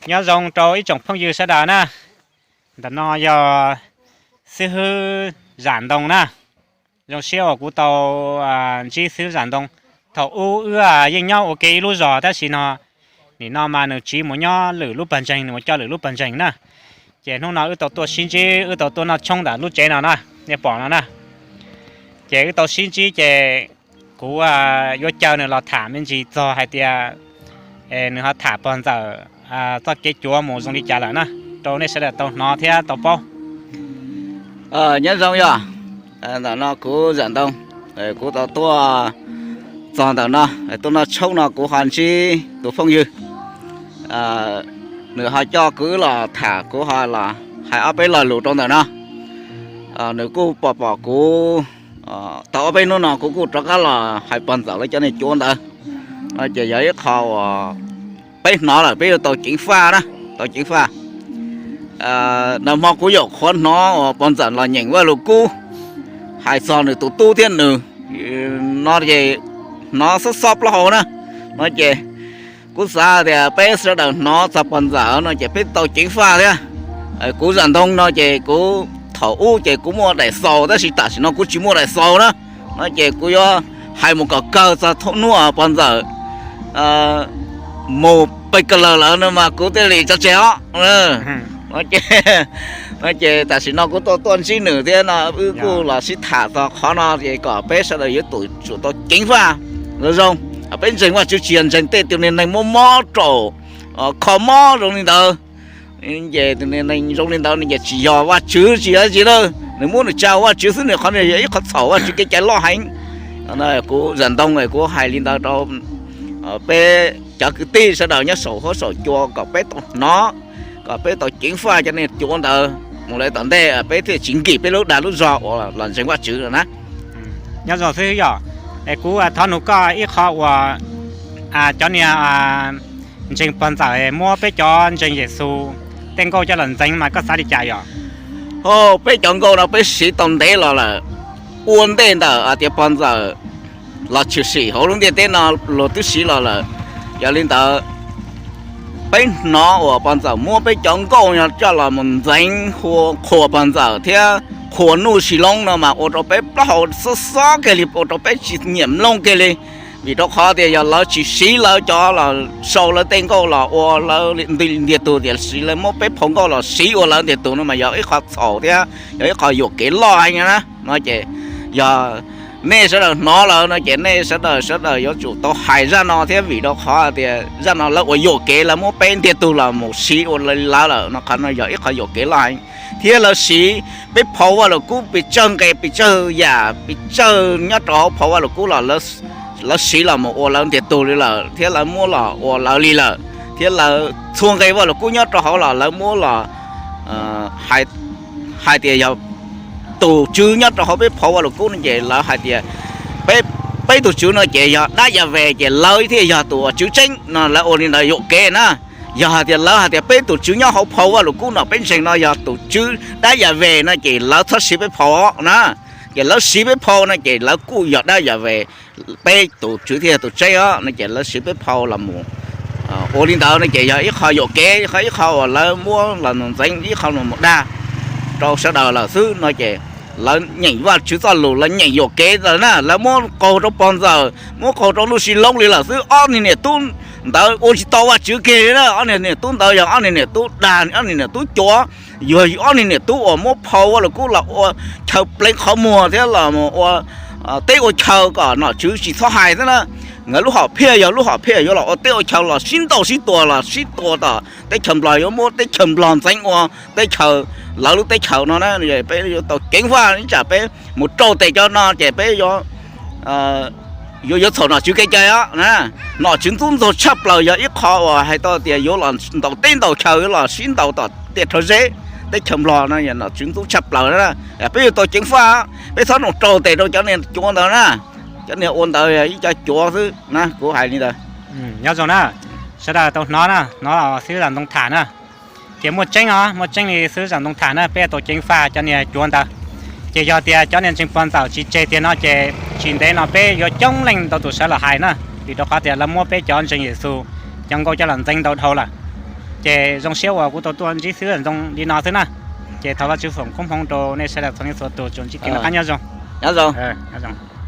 Nyob zoo rau ib tsoom phooj ywg sawv daws na. Ntawm no yog xib hwb Zam Ntoo na. Zoo siab uas kuv tau ntsib xib hwb Zam Ntoo. Thaum ub wb yeej nyob ua ke ib lub zos tab sis no nim no mas nws tsiv mus nyob lwm lub pawg ntseeg, nws mus coj lwm lub pawg ntseeg na. Ces hnub no wb tau tuaj sib ntsib, wb tau tuaj noj tshoob ntawm lub tsev no na, nej pom no na. Ces wb tau sib ntsib ces kuv yuav caw nws los tham me ntsis txog hais tias nws ho tham pog ntxawm txoj kev cuav mus zoo li cas lawm na, rau nej sawv daws tau hnov thiab tau paub. Nyob zoo yog, ntawm no kuv Zam Ntoo, kuv tau tuaj txog ntawm no, tuaj noj tshoob no kuv ho ntsib tus phooj ywg, nws ho coj kuv los tham, kuv ho los hais ob peb lo lus rau ntawm no. Nws kuj pom pom kuv tau ob peb hnub no kuv kuj rov qab los hais pog ntxawm lawv cov niag cuav ntawd, ces yog ib qho uas peb hnov lawm peb yuav tau ceev faj na, tau ceev faj. Nag hmo kuv yaum qhuav hnov uas pog ntxawm los nyeem Vaj Lus Kub hais txog nws tus tub thiab nws no ces hnov xob xob plaub hau na, no ces kuv xav tias peb sawv daws hnov txog pog ntxawm no ces peb tau ceev faj thiab. Kuv Zam Ntoo no ces kuv thaum ub ces kuv muaj daim xaus tab sis tam sim no kuv tsis muaj daim xaus na, no ces kuv yuav hais mus kom kawg txog thaum hnub pog ntxawm mus pes kawg lawm lawm no mas kuv thiaj li tso tseg os. No ces tam sim no kuv tuaj tuaj ntsib nws thiab no wb kuj los sib tham txog qhov no ces kom peb sawv daws yuav tsum tau ceev faj zoo zoo. Peb ntseeg Vajtswv tsis yog ntseeg tej tus niag neeg muab mob raum kho mob zoo li ntawd. Ces tus niag neeg zoo li ntawd no ces tsis yog Vajtswv tsis yog dab tsi na, nws muab nws tsa Vajtswv xwb, nws qhov no yog ib qho txhaum Vajtswv kev cai loj heev. Kuv Zam Ntoo kuv hais li ntawd rau peb cov kwv tij sawv daws nyob saum huab saum cua kom peb tau hnov, kom peb tau ceev faj cov niag cuav ntawd mus lawm tom ntej peb thiaj tsis nkim peb lub dag lub zog uas los ntseeg Vajtswv no na. Nyob zoo xwb yog, es kuv thov nug koj ib qho uas cov niag ntseeg pog ntxawm muab peb cov ntseeg Yexus tej nkauj coj los ntxeev mas koj xav li cas yog? Peb cov nkauj no peb siv tau ntev los lawm, ua ntej ntawm hais tias pog ntxawm los tshwm sim hauv lub ntiaj teb no los twb siv los lawm. Yog li ntawd, peb hnov uas pog ntxawm muab peb cov nkauj no coj los mus ntxeev, qhuas pog ntxawm thiab qhuas Nuj Sis Loob no mas ua rau peb plaub hau xob xob kiag li, ua rau peb tsis nyiam mloog kiag li. Vim rau qhov tias yog lawv tsis siv lawv cov los sau lawv tej nkauj los ua lawv ntiag tug, tiam sis lawv muab peb phau nkauj los siv ua lawv ntiag tug no mas yog ib qho txhaum thiab yog ib qho yuam kev loj heev na. No ces yog nej sawv daws hnov lawm no ces nej sawv daws sawv daws yuav tsum tau hais zaj no thiab, vim rau qhov tias zaj no lawv ua yuam kev, lawv muab peb ntiag tug los mus siv ua li lawv lawm no, qhov no yog ib qho yuam kev loj heev. Thiab lawv siv peb phau Vaj Lus Kub pes tsawg nqe pes tsawg yam pes tsawg nyob rau hauv phau Vaj Lus Kub los lawv siv los mus ua lawv ntiag tug li lawm thiab lawv muab los ua lawv li lawm, thiab lawv txhua nqe Vaj Lus Kub nyob rau hauv los lawv muab los hais tias yog tus tswv nyob rau hauv peb phau Vaj Lus Kub no ces lawv hais tias peb tus tswv no ces yog dab Yas Ves ces lawv thiaj yog tus uas tswv tseeb no, lawv ua li ntawd yuam kev na. Yog hais tias lawv hais tias peb tus tswv nyob hauv phau Vaj Lus Kub no peb ntseeg no yog tus tswv dab Yas Ves no ces lawv txhob siv peb phau na. Ces lawv siv peb phau no ces lawv kuj yog dab Yas Ves, peb tus tswv thiaj yog tus tseeb os no ces lawv siv peb phau los mus ua li ntawd no ces yog ib qho yuam kev, ib qho uas lawv muab los ntxeev, ib qho los mus dag rau sawv daws lawm xwb no ces lawv nyeem Vajtswv txoj lus, lawv nyeem yuam kev lawm na, lawv muab qaug rau pog ntxawm, muab qaug rau Nuj Sis Loob li lawm xwb. Ob niag niam tub ntawd ua tsis tau Vajtswv kiag li na, ob niag niam tub ntawd yog ob niag niam tub dag, ob niag niam tub cuav, yog ob niag niam tub uas muab phau Vaj Lus Kub los ua chaw pleev qhov muag thiab los ua teb ua chaw kom nom tswv tsis txhob hais thiab na. Nkawd lub hom phiaj yog lub hom phiaj yuav los ua teb ua chaw los sib ntaus sib tua, los sib tua tom teb chaws Nplog, yuav muab teb chaws Nplog ntxeev ua teb chaws, lawv lub teb chaws no na. Peb yuav tau ceev faj, ib tsam peb mus rau tes cov no ces peb yuav yuav yuav txhaum nom tswv kev cai os. Nom tswv ntxub ntxaug tshaj plaws, yog ib qho uas hais tau tias yuav los ntaus teb ntaus chaw, yuav los sib ntaus tom tiaj rhawv zeb teb chaws Nplog no, yog nom tswv ntxub tshaj plaws na. Peb yuav tau ceev faj, peb txhob mus rau tes rau cov niag cuav ntawd na. Cov niag ua ntawd yog ib co cuav xwb na, kuv hais li ntawd. Nyob zoo na, sawv daws tau hnov na, hnov xib hwb Zam Ntoo tham na. Ces muaj tseeb os, muaj tseeb li xib hwb Zam Ntoo tham na, peb yuav tau ceev faj cov niag cuav ntawd. Ces yog tias cov niag ntseeg pog ntxawm tsis tseg tiag no ces tsis ntev no peb yuav coob leej ntau tus sawv los hais na, vim rau qhov tias lawv muab peb cov ntseeg Yexus cov nkauj coj los ntxeev ntau dhau lawm. Ces zoo siab uas kuv tau tuaj ntsib xwb ntxoo li no xwb na. Ces thov Vajtswv foom koob hmoov rau nej sawv daws txhua leej txhua tus tsuas ntsib kev noj qab nyob zoo. Nyob zoo. Nyob zoo.